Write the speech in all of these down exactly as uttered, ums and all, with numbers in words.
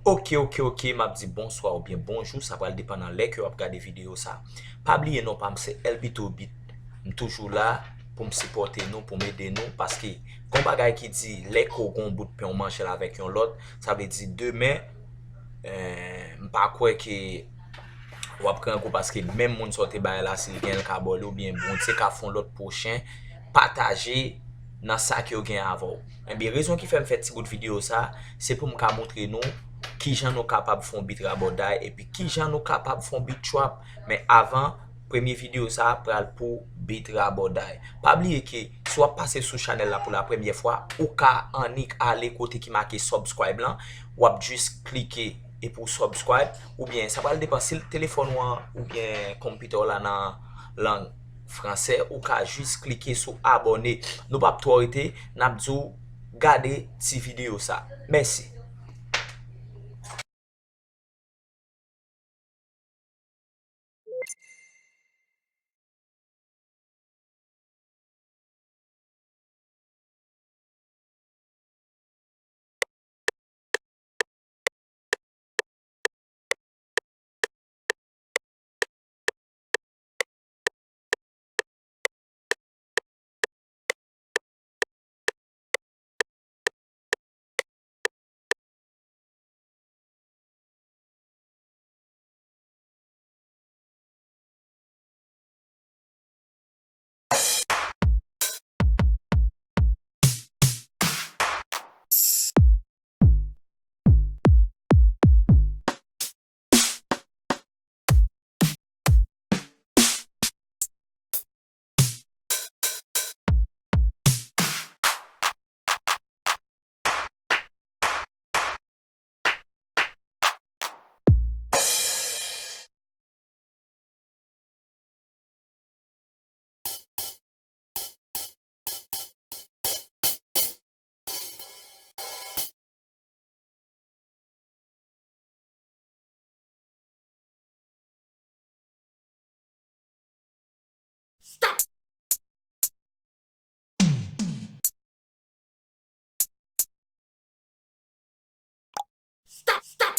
Ok, ok, ok, m ap di bonswa oubyen bonjou, sa pral depann nan lè ke w ap gade videyo sa. Pa bliye non pa m se Elbito Beat. M toujou la pou m sipòte nou, pou m ede nou, paske gon bagay ki di lè ke w gon bout pen w manje l avèk yon lòt, sa vle di demen, eh, m pa kwè ke w ap grangou paske menm moun sa w te bay la, si l gen l ka ba w li, oubyen Bondye ka fè yon lòt pwochen pataje nan sa ke yo gen avè w. Ebyen, rezon ki fè m fè ti bout videyo sa, se pou m ka montre nou kijan nou kapab fè yon beat rabòday, epi kijan nou kapab fè yon beat trap. Men avan, premye videyo sa pral pou beat rabòday. Pa bliye ke si w ap pase sou chanèl la pou la premyè fwa, ou ka annik ale kote ki make subscribe lan, w ap jis klike epi w subscribe, oubyen sa pral depann si telefòn ou an oubyen konpitè w la nan lang fransè, ou ka jis klike sou abòne. Nou p ap twò rete, n ap di w gade ti videyo sa. Mèsi. Stop! Stop! Stop!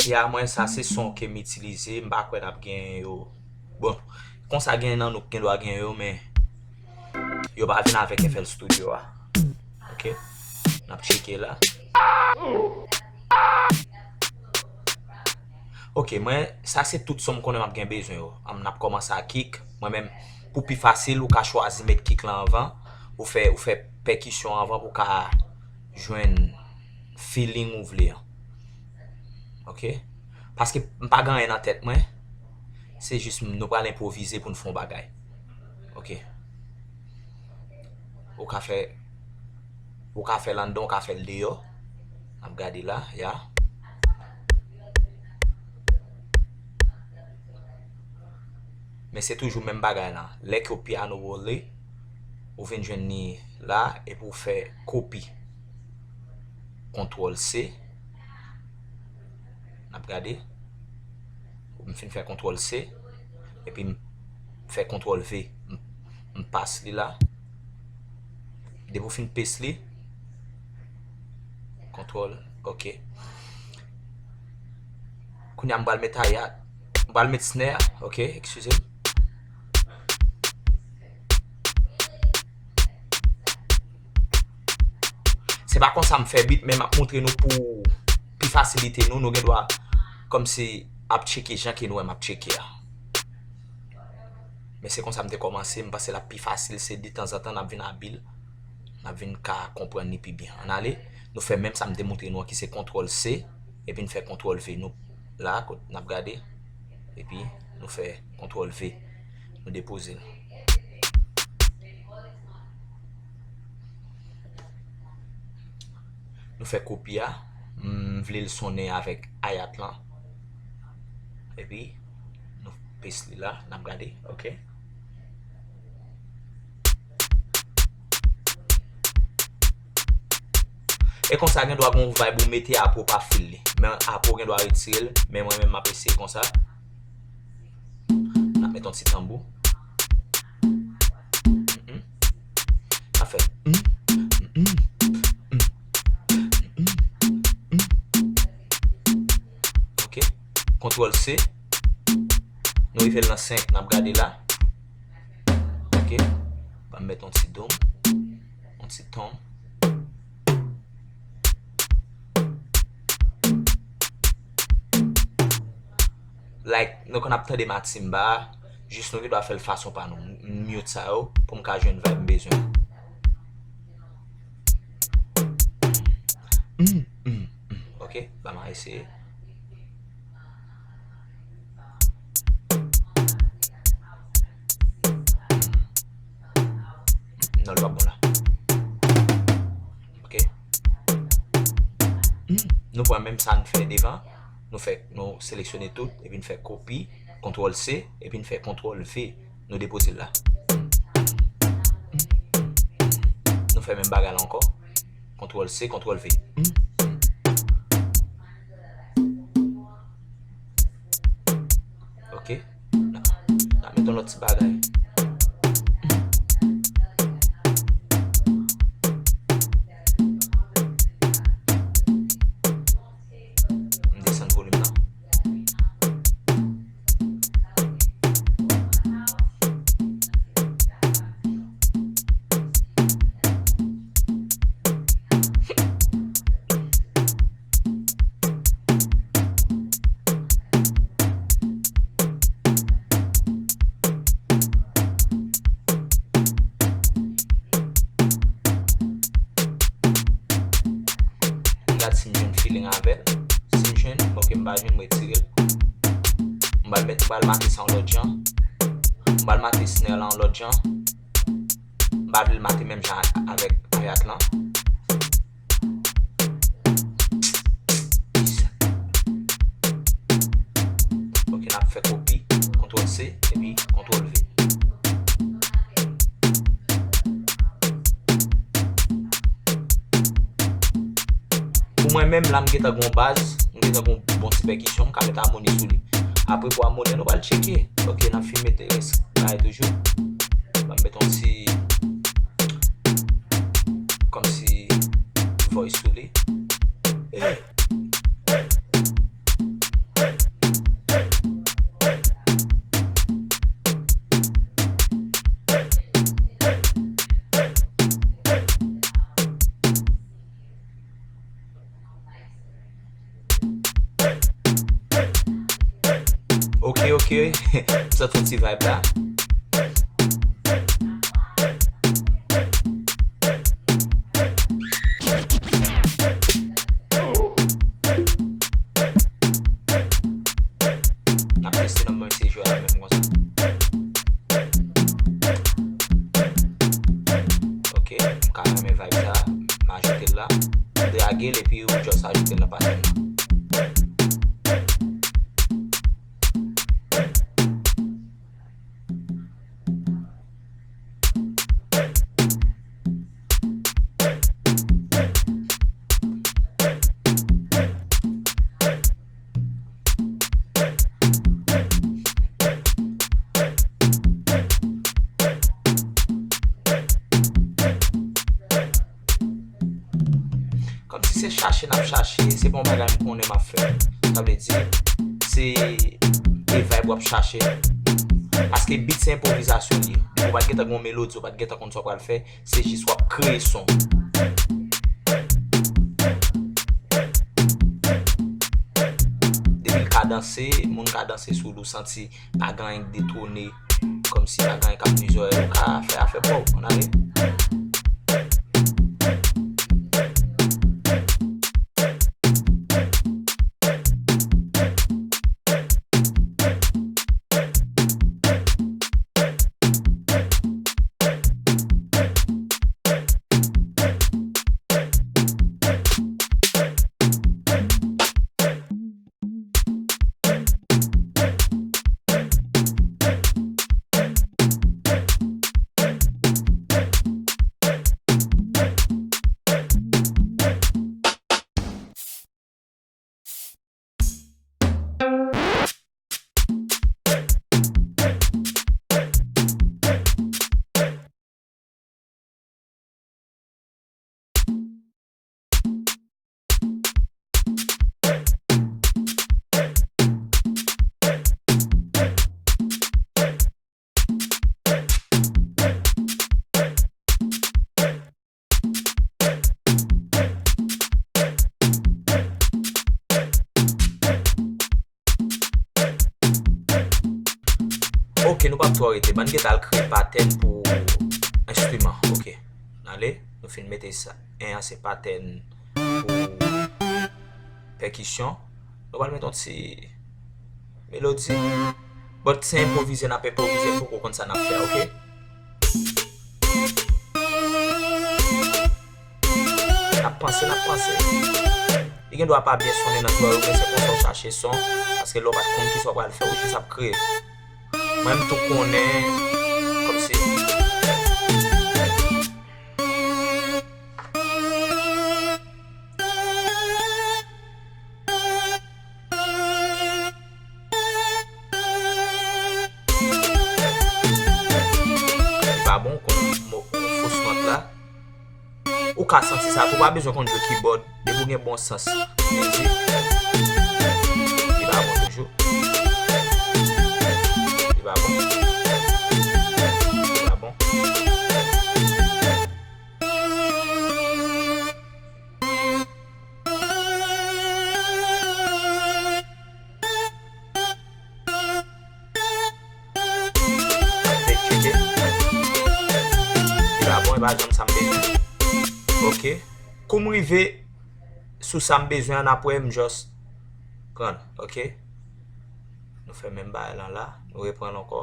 Ya, mwen, sa se son ke m itilize, m pa kwè n ap genyen yo. Bon, konsa genyen nan nou ki gen dwa genyen yo, men yo pa vin avèk F L Studio a. Ok? N ap tcheke la. Ok, mwen, sa se tout son m konnen m ap gen bezwen yo. An, n ap kòmanse ak kick. Mwen menm, pou pi fasil, ou ka chwazi met kick lan anvan. Ou fè, ou fè pèkisyon anvan pou w ka jwenn feeling ou vle an. Ok? Paske m pa gen anyen nan tèt mwen. Se jis m, nou pral enpwovize pou n fè yon bagay. Ok. Ou ka fè, ou ka fè l anndan, ou ka fè l deyò. N ap gade la, ya. Men se toujou menm bagay la. Lè ke w piano rolle, ou vin jwenn li la, epi w fè kopi. Kontwòl C. N ap gade. M fin fè kontwòl C. Epi m fè kontwòl V. M, m pas li la. Depi w fin paste li. Kontwòl. Ok. Kounye a m pral met hi-hat. M pral met snare. Ok, eskize m. Se pa konsa m fè beat, men m ap montre nou pou pi fasilite nou. Nou gen dwa kòmsi ap tcheke jan ke nou wè m ap tcheke a. Men se konsa m te kòmanse, m panse l ap pi fasil, se detanzantan n ap vin abil, n ap vin ka konprann li pi byen. Ann ale, nou fè menm sa m te montre nou an ki se kontwòl C, epi n fè kontwòl V. Nou la, kot n ap gade, epi nou fè kontwòl V. Nou depoze l. Nou fè kopi a. M, M vle l sonnen avèk hi-hat lan. Epi, nou pes li la, n ap gade, ok. E konsa, gen dwa gen yon vibe ou mete apre w pa feel li. Men apre w gen dwa retire l, men mwen menm m ap eseye konsa. N ap met yon ti tanbou. Mm, mm. N ap fè, mm, mm, mm, mm, mm, mm, mm. Ok. Kontwòl C. Nou rive nan senk, n ap gade la. Ok. Ban m met yon ti dom, yon ti tom. Like, nou konn ap tande matimba a, jis nou gen dwa fè l fason pa nou. M mute sa yo pou m ka jwenn vibe m bezwen. Mm, mm, mm. Ok, ban m eseye. Non, li pa bon la. Ok. Hmm, nou pran menm sa n fè devan. Nou fè, nou seleksyone tout, epi n fè kopi, kontwòl C, epi n fè kontwòl V. Nou depoze l la. Nou fè menm bagay la ankò. Kontwòl C, kontwòl V. Ok. N ap, n ap met yon lòt ti bagay. M desann volim nan. M gad si m jwenn feeling avè l. Si m jwenn, ok, m pa jwenn, m retire l. M pral met, m pral make sa yon lòt jan. M pral make snare la yon lòt jan. M pa vle l make menm jan avèk hi-hat lan. Ok, n ap fè kopi, kontwòl C, epi kontwòl V. Pou mwen menm, la m gentan gon baz, m gentan gon bon ti pèkisyon, m ka met amoni sou li. Apre pou amoni, nou pral tcheke. Ok, n ap fin mete rès bagay toujou. Ban m met yon ti, kòmsi, voice sou li. Ok, ok. M santi yon ti vibe la. N ap teste nan mwen se jwe a menm konsa. Ok, m ka renmen vibe sa, m ajoute l la. M drage l epi ou just ajoute l nan patèn nan. Kòmsi se chache n ap chache, se pa yon bagay m konnen m ap fè. Sa vle di, se e vibe w ap chache. Paske beat se enpwovizasyon li ye. Depi w pa t gentan gen yon melodi, w pa t gentan konn sa w pral fè, se jis w ap kreye son. Depi l ka danse, moun ka danse sou li, w santi pa gen anyen k detone, kòmsi pa gen anyen k ap nui zòrèy, ou ka fè afè pa w, ann ale. Nou p ap twò rete. Ban n gentan al kreye patèn pou enstriman. Ok. N ale. Nou fin mete sa. En an se patèn pou pèkisyon. Nou pral mete yon ti melodi. But se enpwovize n ap enpwovize, n poko konn sa n ap fè, ok? N ap panse, n ap panse. Li gen dwa pa byen sonnen nan twò yo, men se konsa w chache son, paske lè w pa t konn kisa w pral fè, ou jis ap kreye. Mwen, m tou konnen, kòmsi. Li pa bon, konn mo, fos nòt la. Ou ka santi sa tou, ou pa bezwen konn jwe kibòd. Depi w gen bon sans mizik, li pa bon toujou. Li pa bon. Li pa bon. Tcheke. Li pa bon, e pa janm sa m bezwen. Ok. Kou m rive sou sa m bezwen an apre, m just pran l, ok? Nou fè menm bagay lan la, nou reprann l ankò.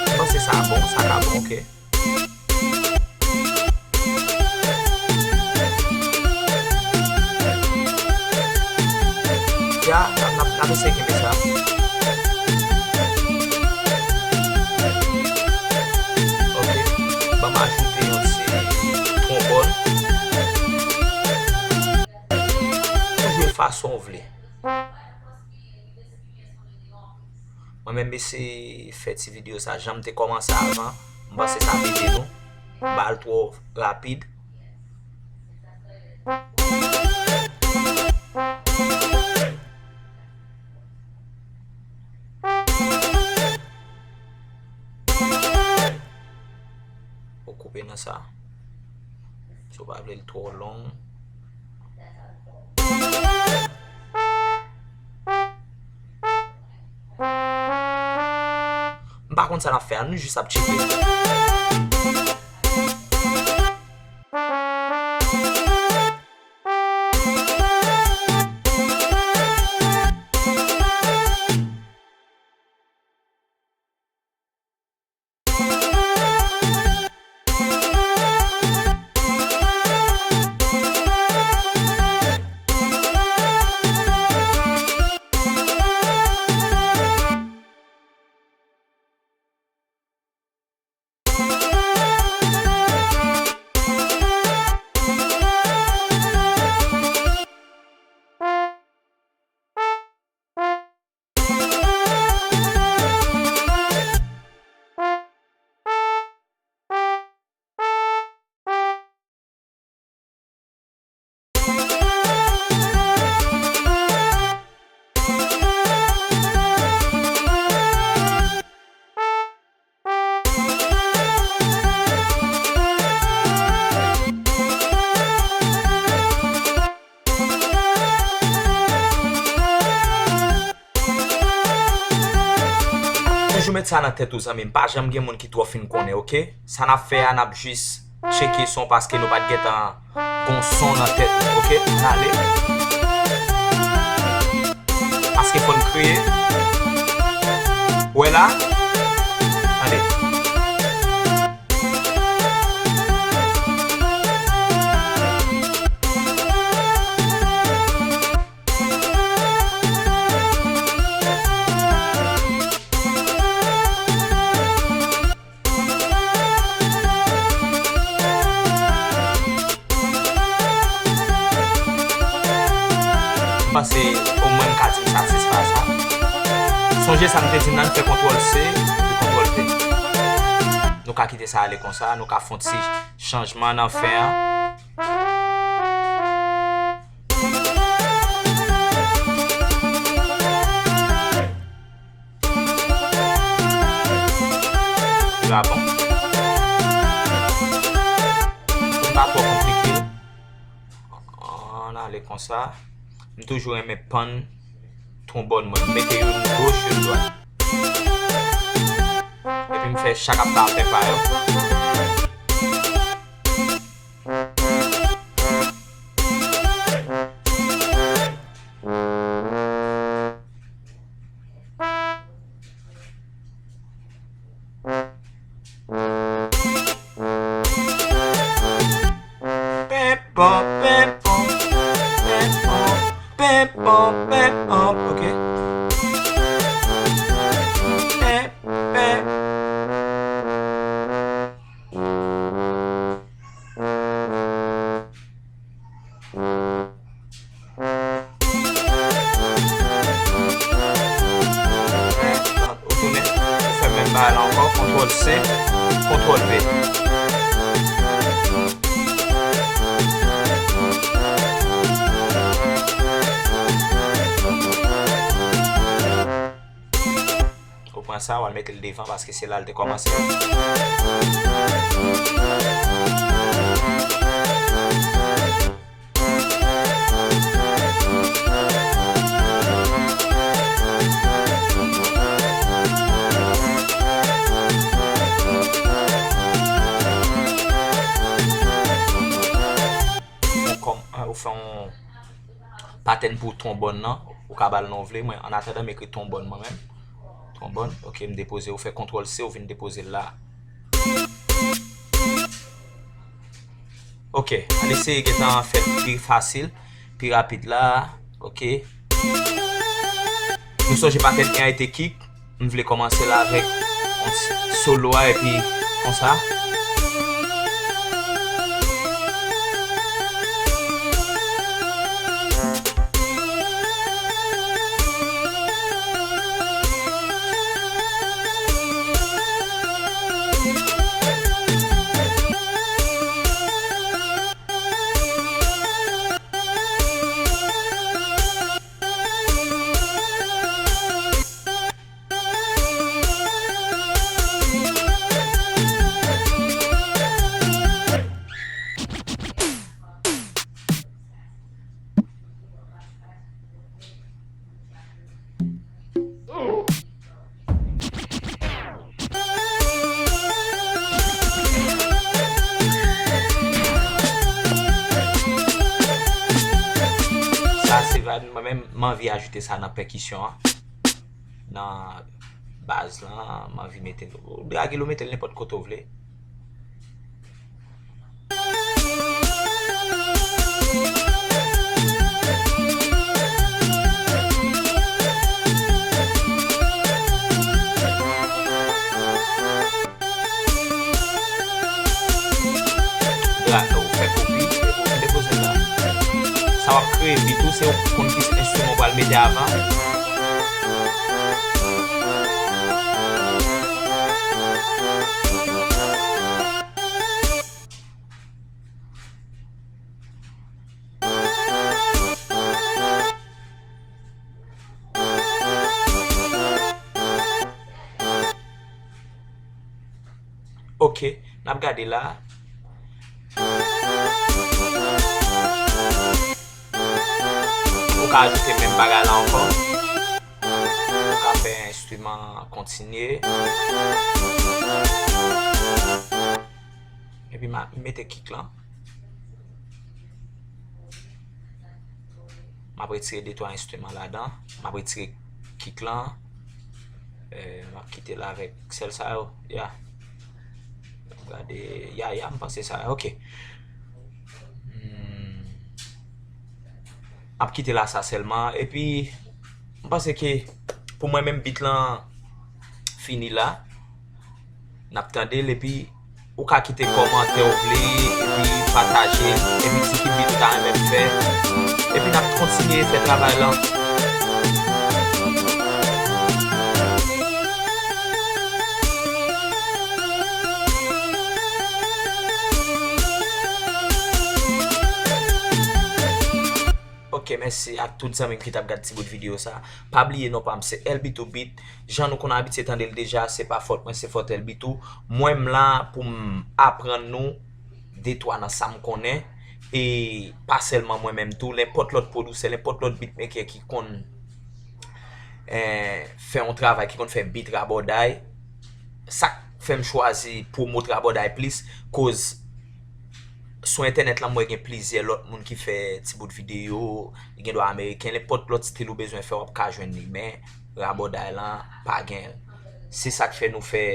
M panse sa bon, sa ka bon, ok. Ya, n ap, n ap, n ap eseye kenbe sa. Ok, ban m ajoute yon ti twonbòn. Ou jwe fason w vle. Mwen menm, m eseye fè ti videyo sa jan m te kòmanse avan. M panse sa ap ede nou. M pa al twò rapid. Ou koupe nan sa. Si w pa vle l twò long. M pa konn sa n ap fè a, nou jis ap tcheke. Toujou met sa nan tèt ou, zanmi m. Pa janm gen moun ki twò fin konnen, ok? Sa n ap fè a, n ap jis tcheke son paske nou pa t gentan gon son nan tèt nou, ok? N ale. Paske fò n kreye. Ou wè la? Tande. M panse omwen m ka di m satisfè a sa. Sonje sa m te di m nan, m fè kontwòl C epi kontwòl V. Nou ka kite sa ale konsa, nou ka fè yon ti chanjman nan fen an. Li pa bon. Li pa twò konplike. Ale konsa. M toujou renmen pann twonbòn mwen. M mete youn goch, youn dwat. Epi m fè chak ap pa fè pa yo. Pèpon, pèpon, pèpon, pèpon, pèpon, ok. Pèp, pèp. Ou tounen, ou fè menm bagay la ankò, kontwòl C, kontwòl V. Ou pran sa, w al mete l devan paske se la l te kòmanse. Ou kòm, ou fè yon patèn pou twonbòn nan, ou ka ba l non w vle. Mwen, annatandan, m ekri twonbòn mwen menm. Twonbòn, ok, m depoze, ou fè kontwòl C, ou vin depoze l la. Ok, ann eseye gentan fè l pi fasil, pi rapid la, ok. Nou sonje patèn en an te kik. M vle kòmanse l avèk yon ti solo a epi konsa. Sa se va, mwen menm, m anvi ajoute sa nan pèkisyon an. Nan baz lan, m anvi mete l. Ou drage l, ou mete l nenpòt kote w vle. Ou fè kopi, epi ou depoze l la. Sa w ap kreye bit ou, se ou konn ki enstriman w pral mete avan. Ok, n ap gade la. Ou ka ajoute menm bagay la ankò. Ou ka fè enstriman kontinye. Epi m a mete kik lan. M ap retire de twa enstriman ladan. M ap retire kik lan. Eh, m ap kite l avèk sèl sa yo. Ya. Gade, ya, ya, m panse sa. Ok. Hmm. M ap kite la sa sèlman. Epi, m panse ke pou mwen menm, bit lan fini la. N ap tande l, epi ou ka kite kòmantè w vle, epi pataje l, epi di ki bit ou ta renmen m fè. Epi n ap kontinye fè travay lan. Ok, mèsi ak tout zanmi m ki t ap gad ti bout videyo sa. Pa bliye non pa m se Elbito Beat. Jan nou konn abitye tande l deja, se pa fòt mwen, se fòt Elbito. Mwen m la pou m aprann nou de twa nan sa m konnen. E pa sèlman mwen menm tou, nenpòt lòt pwodiktè, nenpòt lòt beatmaker ki konn eh, fè yon travay, ki konn fè beat rabòday. Sa k fè m chwazi pwomot rabòday plis, koz sou entènèt lan m wè gen plizyè lòt moun ki fè ti bout videyo, li gen dwa ameriken, nenpòt lòt stil ou bezwen fè w ap ka jwenn li, men rabòday lan pa gen l. Se sa k fè nou fè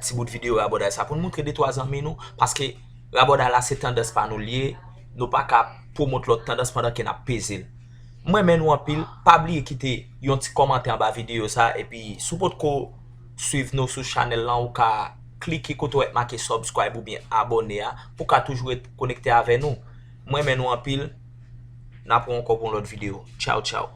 ti bout videyo rabòday sa pou n moutre de twa zanmi nou, paske rabòday la se tandans pa nou l ye, nou pa ka pwomot lòt tandans pandan ke n ap peze l. M renmen nou anpil, pa bliye kite yon ti kòmantè anba videyo sa, epi si w potko swiv nou sou chanèl lan, ou ka klike kote w wè make subscribe oubyen abòne a, pou w ka toujou ret konekte avè nou. M renmen nou anpil, n ap wè ankò pou yon lòt videyo. Tchaw, tchaw.